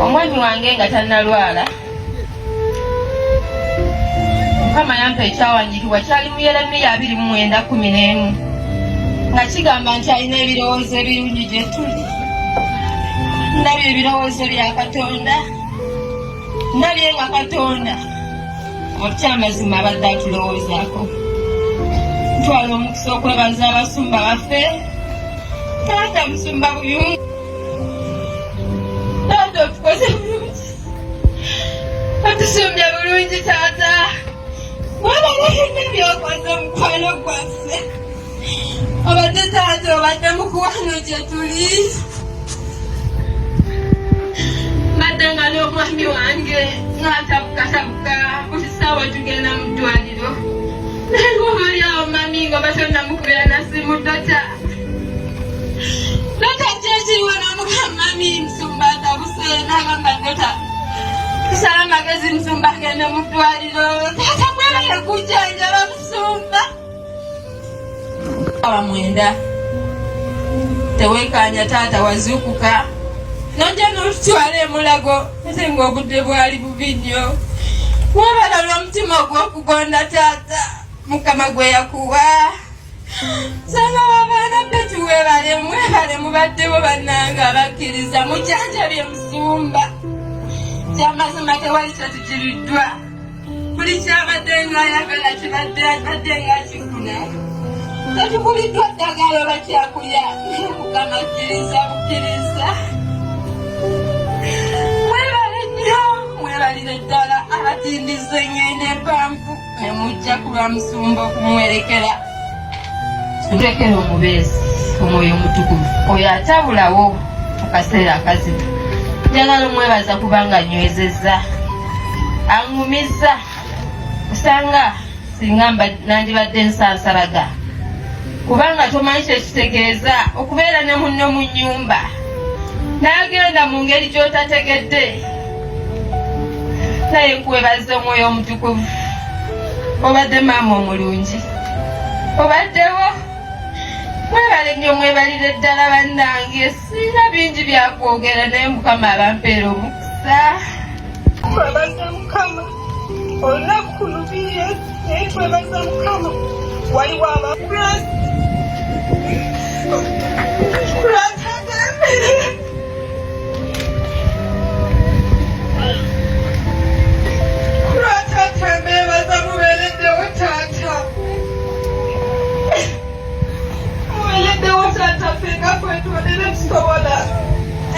Omwami wange nga tannalwala, Mukama yampa ekyawandiikibwa kyali mu Yeremiya 29:11 nga kigamba nti alina ebirowoozo ebirungi gye tuli. Ndabye ebirowoozo bya Katonda, ndabye nga Katonda okyamazima abadde atulowoozaako. Ntwala omukisa okwebaza abasumba baffe, taata musumba Buyungu, taata otukoze bulungi, otusumbye bulungi taata, webale byokoze omukwano gwaffe. Obadde taata, obadde mukwano gye tuli. Mbadde nga n'omwami wange ng'atabukatabuka buli ssaawa tugenda mu ddwaliro, naye ng'obali awo mami nga batonnamukubira na simu, dota dota kyekiriwo, n'omugamba mami musumba atabuse, n'agamba dota tusala amagezi musumba agende mu ddwaliro. Taata mwebale kujjanjaba musumba. Awa 9 tewekanya taata, wazuukuka nojja n'otutwala emulago ate ng'obudde bwali bubi nnyo. Webala olw'omutima ogw'okugonda taata Mukama gwe yakuwa. Sanga w'abaana betu webale, mwebale mubaddewo bannange abakkiriza mujjanjabye musumba. Kyamazima tewali kyetugiriddwa, buli kyabadde ng'ayagala kibadde abadde ng'akifuna. Tetukuliddwa ddagala oba kyakulya, Mukama akkiriza bukkiriza. Mwebale nnyo, mwebalire ddala abatindiza engendo empanvu ne mujja ku lwa musumba okumuwerekera. Tulekera omubeezi Omwoyo Omutukuvu oyo atabulawo mu kaseera akazibu. Njagala omwebaza kubanga anywezezza, aŋŋumizza. Osanga singa nandibadde nsansalaga, kubanga tomanyi kyekitegeeza okubeera ne munno mu nnyumba n'agenda mu ngeri gy'otategedde. Naye nkwebaza Omwoyo Omutukuvu, obadde maama omulungi, obaddewo. Mwebale nnyo, mwebalire ddala bannange. Sirina bingi byakwogera, naye Mukama abampeera omukisa. Twebaza Mukama olunaku lubiye, naye twebaza Mukama waliwo aba lwataata mbebaza mubeereddewo taata, mubeereddewo taata. Ffe nga kwetondere tusobola,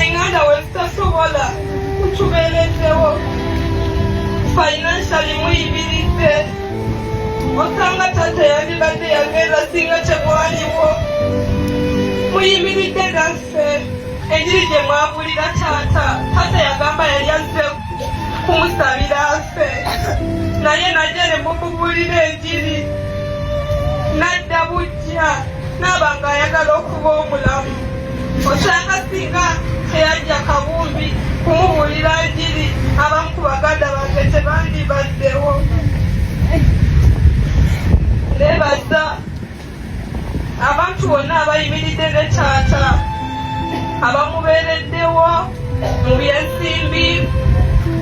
enganda we zitasobola kutubeereddewo financially, muyimiridde. Osanga taata yandibadde yagenda singa temwaliwo. Muyimiridde naffe. Enjiri gye mwabulira taata, taata yagamba yali azze kumusabira ffe, naye najja ne mumubulira enjiri nadda bujja naaba ng'ayagala okuba omulamu. Osanga singa teyajja Kabumbi kumubuulira njiri, abamu ku baganda bange tebandibaddewo. Nebaza abantu bonna abayimiridde ne taata, abamubeereddewo mu byensimbi,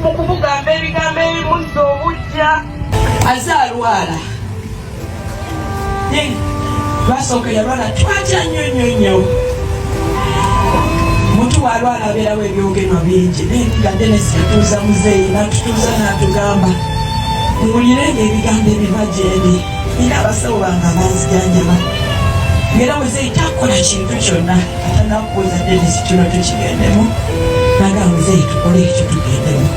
mu kumugamba ebigambo ebimuzza obujja. Aze alwala, lwasooka yalwala twatya nnyo nnyo nnyo. Muntu bw'alwala abeerawo ebyogerwa bingi, naye nga Dennis yatuuza muzeeyi n'atutuuza n'atugamba, "Muwulirenga ebigambo ebiva gyendi, nina abasawo bange abanzijanjaba." Ngera muzeeyi takola kintu kyonna atanakubuuza, "Dennis, kino tukigendemu?" Nagamba, "Muzeeyi, tukole ekyo, tugendemu."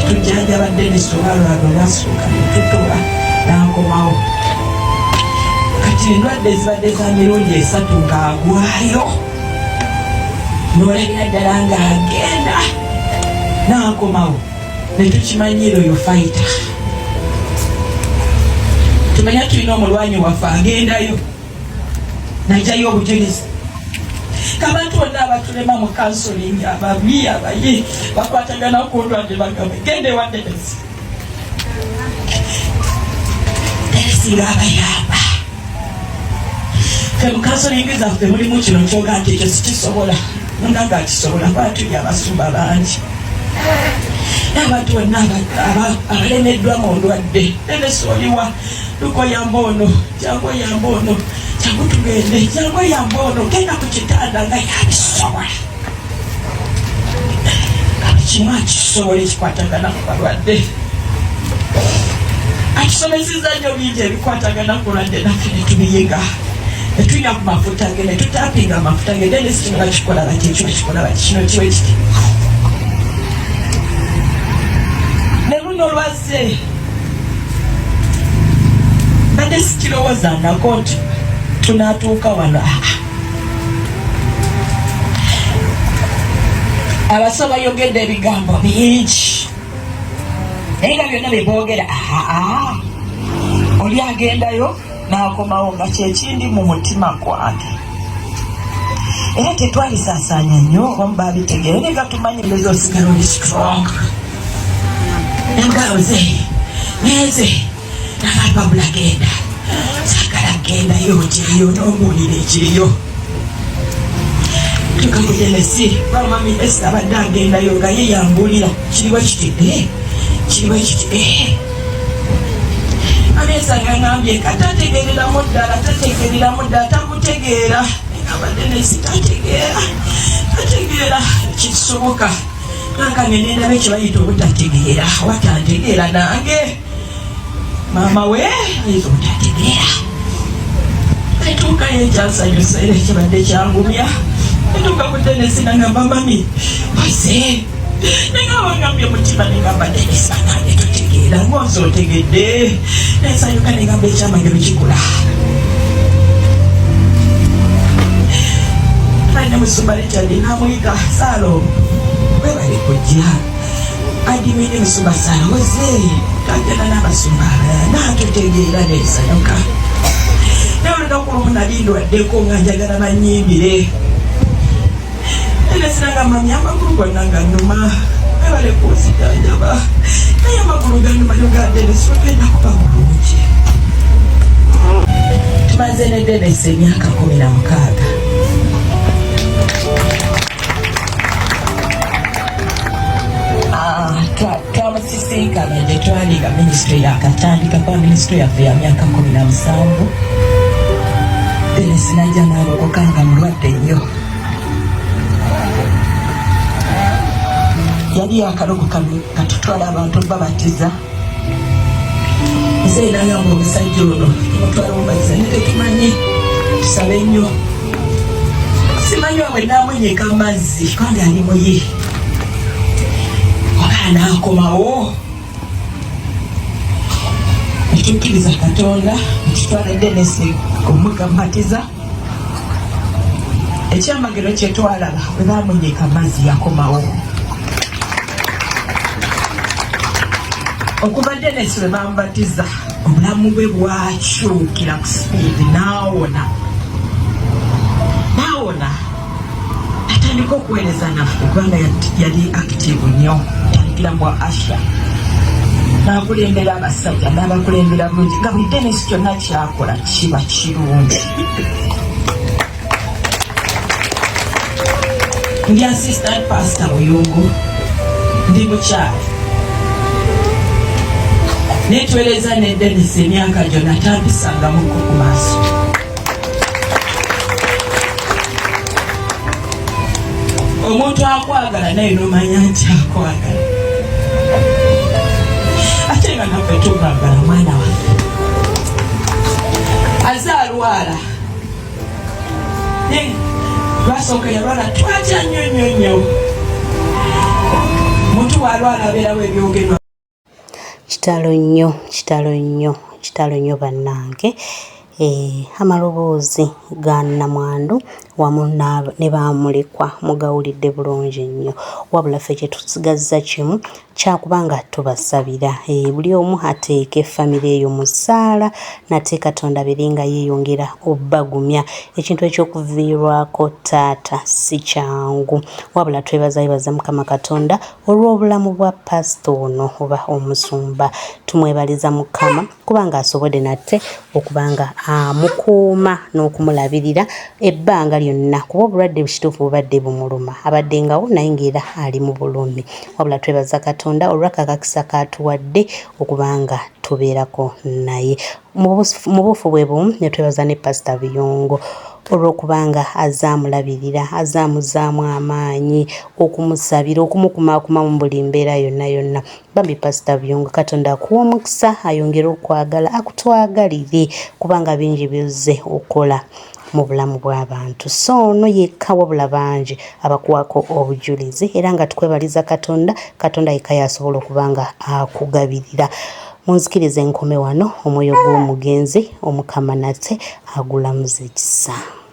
Tetujjanjaba Dennis olwalwalwa olwasooka netutoba n'akomawo. Kati endwadde zibadde za mirundi 3 ng'agwayo, n'olabira ddala ng'agenda n'akomawo, netukimanyira oyo fighter. Tumanya tulina omulwanyi waffe agendayo najjayo obujulizi. Abantu bonna abatulema mu counseling, ababi abaye bakwatagana ku ndwadde, bagambe gende wa Dennis. Dennis ng'abayamba. Fe mu counseling zaffe mulimu kino kyoga nti ekyo sikisobola, munanga akisobola, kuba tuli abasumba bangi. N'abantu bonna abalemeddwa mu ndwadde, Denesi oliwa? Luka oyamba ono, jangu oyamba ono, jangu tugende, jangu oyamba ono, genda ku kitanda nga yabisobola. Buli kimu akisobola ekikwatagana ku balwadde. Atusomeseza nnyo bingi ebikwatagana ku lwadde naffe ne tubiyiga. Ne tunywa ku mafuta ge, ne tutapinga amafuta ge, Dennis kino bakikola bati, ekyo bakikola bati, kino kiwe kiti. Ne luno lwazze mbadde sikirowoozangako nti tunaatuuka wano. Abasawo bayogedde ebigambo bingi naye nga byonna bye boogera aa oli agendayo n'akomawo nga kyekindi mu mutima gwange era tetwalisaasaanya nnyo abamu babitegeera naye nga tumanyi ndowooza osigala oli strong engaoze neze nabababula genda sagala gendayo kiriyo nombuulira ekiriyo tukamujenesi bamami esi abadde agendayo nga ye yambuulira kiriwo kitidde kiriwo kiti abeesanga ngambye katategereramu ddala tategereramu ddala takutegeera abadde nesi tategeera tategeera kisoboka nange nendaba ekyo bayita obutategeera watantegeera nange maama we ayinza obutategeera etuukayo ekyansanyusa era ekibadde kyangumya etuuka ku denesi nangamba mami oze nengamba ngambye mutima nengamba denesi banange totegeera ngonze otegedde nensanyuka nengamba ekyamagero kikula ne musumba Richard namuyita Salo webale kujja adimini musumba Salo oze kagenda n'abasumba abalala natutegeera nensanyuka naye olunaku lumu nali ndwaddeko nga njagala banyimbire era sinanga mami amagulu gonna nga nnuma webale kunzijanjaba naye amagulu gannuma yogande nesogenda kuba bulungi tumaze ne Dennis emyaka 16. Twamusisinkana gye twali nga minisitule yakatandika kuba minisitule yaffe ya myaka 17. Dennis najja n'alokoka nga mulwadde nnyo yali yakalokoka katutwala abantu babatiza nze nagamba omusajja ono mutwala mubatiza naye tetumanyi tusabe nnyo simanyi wabwe namunyika amazzi kubanga ali muyi oba anaakomawo netukkiriza Katonda netutwala Denisi omugamatiza ekyamagero kyetwalaba bwe bamunyika amazzi yakomawo okuva Denisi lwe bamubatiza obulamu bwe bwakyukira ku sipiidi n'awona n'awona atandika okuweereza naffe kubanga yali active nnyo atandikira mu asha n'akulembera abasajja n'abakulembera bulungi nga buli Dennis kyonna kyakola kiba kirungi ndi assistant pastor Buyungu ndi mukyala netwereza ne Dennis emyaka gyonna tampisangamuko ku maaso omuntu akwagala naye nomanya nti akwagala ate nga naffe tumwagala mwana waffe aze alwala lwasooka yalwala twatya nnyo nnyo nnyo muntu bwalwala abeerawo ebyogerwa Kitalo nnyo, kitalo nnyo, kitalo nnyo bannange. Eh, amaloboozi ga nnamwandu wamu ne bamulekwa mugawulidde bulungi nnyo. Wabula ffe kye tusigazza kimu kyakuba nga tubasabira. Eh, buli omu ateeke famire eyo mu ssaala nate Katonda abeere nga yeeyongera obbagumya. Ekintu eky'okuviirwako taata si kyangu. Wabula twebaza yebaza Mukama Katonda Olw'obulamu bwa Paasita ono oba omusumba, tumwebaliza Mukama kubanga asobodde nate okuba nga amukuuma n'okumulabirira ebbanga lyonna. lyonna kuba obulwadde kituufu bubadde bumuluma abaddengawo naye ng'era ali mu bulumi wabula twebaza Katonda olw'akakakisa k'atuwadde okuba nga tubeerako naye. Mu buufu bwe bumu ne twebaza ne Pasita Buyungo olw'okuba nga azze amulabirira, azze amuzzaamu amaanyi, okumusabira, okumukumaakuma mu buli mbeera yonna yonna. Bambi Pasita Buyungo Katonda akuwe omukisa, ayongere okwagala, akutwagalire kubanga bingi by'ozze okola mu bulamu bw'abantu. So ono yekka wabula bangi abakuwaako obujulizi era nga tukwebaliza Katonda, Katonda yekka y'asobola okuba nga akugabirira. Munzikirize nkome wano, omwoyo gw'omugenzi Omukama nate agulamuze kisa.